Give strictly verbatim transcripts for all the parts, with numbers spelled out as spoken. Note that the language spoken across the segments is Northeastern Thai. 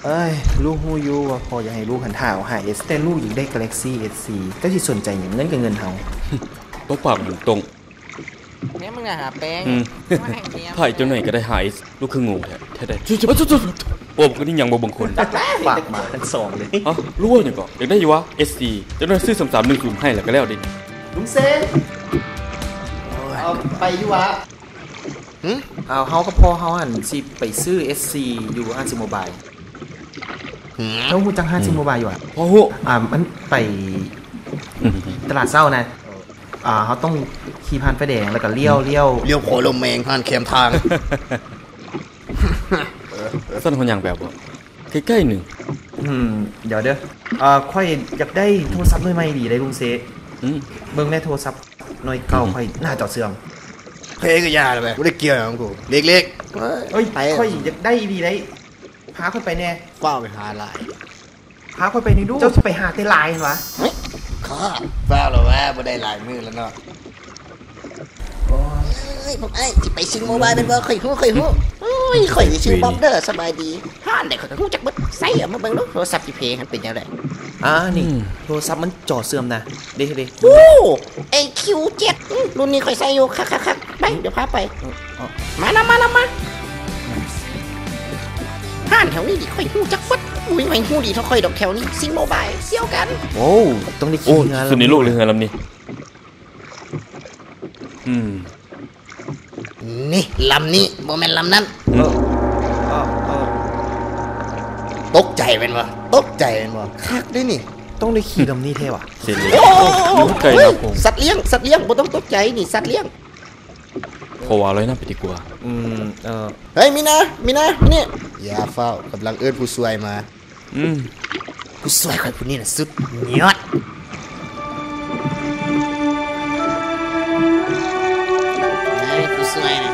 เอ้ย ลูกฮู้อยู่ว่าพ่ออยากให้ลูกหันถ่าเอาหา S แต่ลูกอยากได้ Galaxy S สี่ เจ้าสิสนใจหยัง เงินก็เงินเฮา บ่ปากหยังตรง แม่มึงอะหาแป้ง อืม มาให้เมีย ถ่ายจังหน่อยก็ได้หา S ลูกคือโง่แท้แท้ๆจุ๊บจุ๊บจุ๊บจุ๊บ โอ้ มันก็นี่ยังบ่เบิ่งคน ปากหมาทั้งสองเลย เอ้า รู้ว่าหยังก็อยากได้อยู่วะ S สี่ จังหน่อยซื้อ สามสามหนึ่งศูนย์ ให้แล้วก็แล้วเด้ ลุงเซนเอาไปอยู่วะ หึ เอาเฮากับพ่อเฮาหั่นสิไปซื้อ S สี่ อยู่ห้าง Simobile หืม เจ้าฮู้จักห้าง Simobile อยู่อะ พ่อฮู้ อ่ามันไปตลาดเช้านะ อ่าเฮาต้องขี่ผ่านไฟแดงแล้วก็เลี้ยวเลี้ยว เลี้ยวขอลมแมงหันแคมทาง ซั่นเฮาย่างไปบ่ ใกล้ๆหนึ่ง อืมเดี๋ยวเด้ออ่าข้อยอยากได้โทรศัพท์หน่วยใหม่ดีได้ลุงเซ อืม เบิ่งแน่โทรศัพท์หน่วยเก่าข้อยหน้าจอเสื่อม เพลงก็ยาเลยบ่ได้เกี่ยวของกูเล็กๆ เอ้ย ไป ข้อยอยากได้ดีได้พาข้อยไปแน่ เฝ้าไปหาหลาย พาข้อยไปนี่ดูเจ้าสิไปหาแต่หลายหั่นวะ ข้าเฝ้าแล้วว่าบ่ได้หลายมื้อแล้วเนาะ เอ้ยพวกไอ้ายสิไปซิงโมบายเป็นบ่ค่อยฮู้ค่อยฮู้โอ้ยค่อยสิชื่อบ๊อบเด้อสบายดีห้านได้ค่อยก็ฮู้จักเบิดใส่เอามาเบิ่งดูโทรศัพท์สิเพหันเป็นจังได๋ อ่านี่โทรศัพท์มันจอเสื่อมนะเด้เด้ โอ้ ไอคิวเจ็ด อืมรุ่นนี้ค่อยใส่อยู่คักๆๆไปเดี๋ยวพาไป มานำมานำมาห้านแถวนี้นี่ค่อยฮู้จักเบิดอุ้ยค่อยฮู้ดีเท่าค่อยดอกแถวนี้ซิงโมบายเสี่ยวกัน โอ้ต้องได้ โอ้ ขี่งาน สุดในโลกเลยเฮือลำนี้ อืม นี่ลำนี้บ่แม่นลำนั้น เออเออเออ ตกใจเป็นบ่ตกใจเป็นบ่คักเด้นี่ ต้องได้ขี่ลำนี้แท้ว่ะ เสร็จเลย โอ้ ไก่ เฮ้ นะ ย ผม สัตว์เลี้ยงสัตว์เลี้ยงบ่ต้องตกใจนี่สัตว์เลี้ยง ขอว่าร้อยน้ำไปดีกว่า อืมเออ เฮ้ยมีนามีนามานี่อย่าเฝ้ากำลังเอิ้นผู้ช่วยมา อืม ผู้ช่วยข่อยผู้นี้น่ะสุดยอดไอ้ผู้ช่วยน่ะ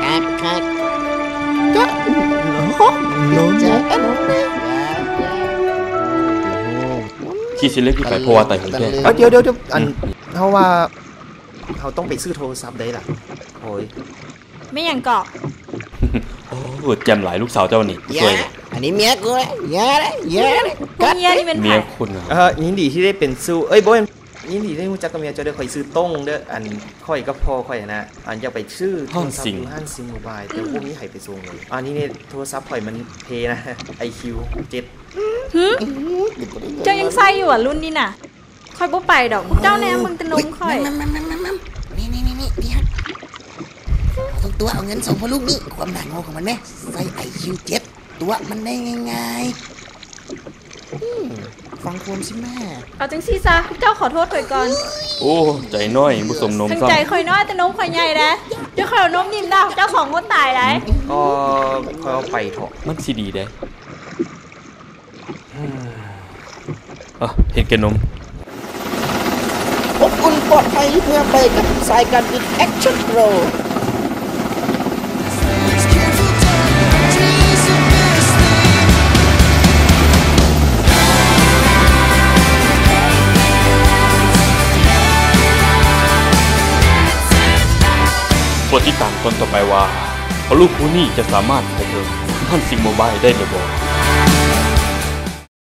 คักคัก จะ เจอกัน ขี้เสียเล็กขี้ไปเพราะว่าไต่ของแท้ เอ้ยเดี๋ยวเดี๋ยวเดี๋ยวอันเฮาว่าเฮาต้องไปซื้อโทรศัพท์ได้ล่ะโอ้ย ไม่หยังเกาะ โอ้แจ่มหลายลูกสาวเจ้านี่ อย่า ช่วย อันนี้เมียกูนะอย่าเลยอย่าเลย พวกเมียนี่เป็น เมี ไผ ยคุณนะ เออยินดีที่ได้เป็นสู้เอ้ยบ่แม่นยินดีได้รู้จักกับเมียเจ้าเด้อข่อยซื้อต้งเด้ออันข่อยกับพ่อข่อยนะอันอยากไปซื้อโทรศัพท์อยู่ห้างซิงโมบายแต่บ่มีไผไปส่งเลยอันนี้เนี่ยโทรศัพท์ข่อยมันเพนะ ไอคิวเจ็ด เจ้ายังใส่อยู่อ่ะรุ่นนี้น่ะค่อยบ่ไปดอกพวกเจ้าแน่มึงตะนมข่อย แม่แม่แม่แม่แม่นี่นี่นี่นี่พี่ฮักต้องตัวเอาเงินส่งพ่อลูกนี่ความหนาโง่ของมันแม่ใส่ไอคิวเจ็ดตัวมันได้ง่ายๆอืมฟังความสิแม่ เอาจังซี่ซะพวกเจ้าขอโทษข่อยก่อน โอ้ใจน้อยบ่สมนม ทั้ง ซ้ำ ใจข่อยน้อยแต่นมข่อยใหญ่นะเจ้าข่อยเอานมนิ่มดาวเจ้าสองคนตายได้ ก็ข่อยเอาไปเถาะ มันสิดีได้อ่ะเห็นแก่นม อบอุ่นปลอดภัยเมื่อไปกับสายการบิน Action Pro กดติดตามตอนต่อไปว่าพอลูกผู้นี้จะสามารถไปเถิงท่านซิงโมบายได้หรือบ่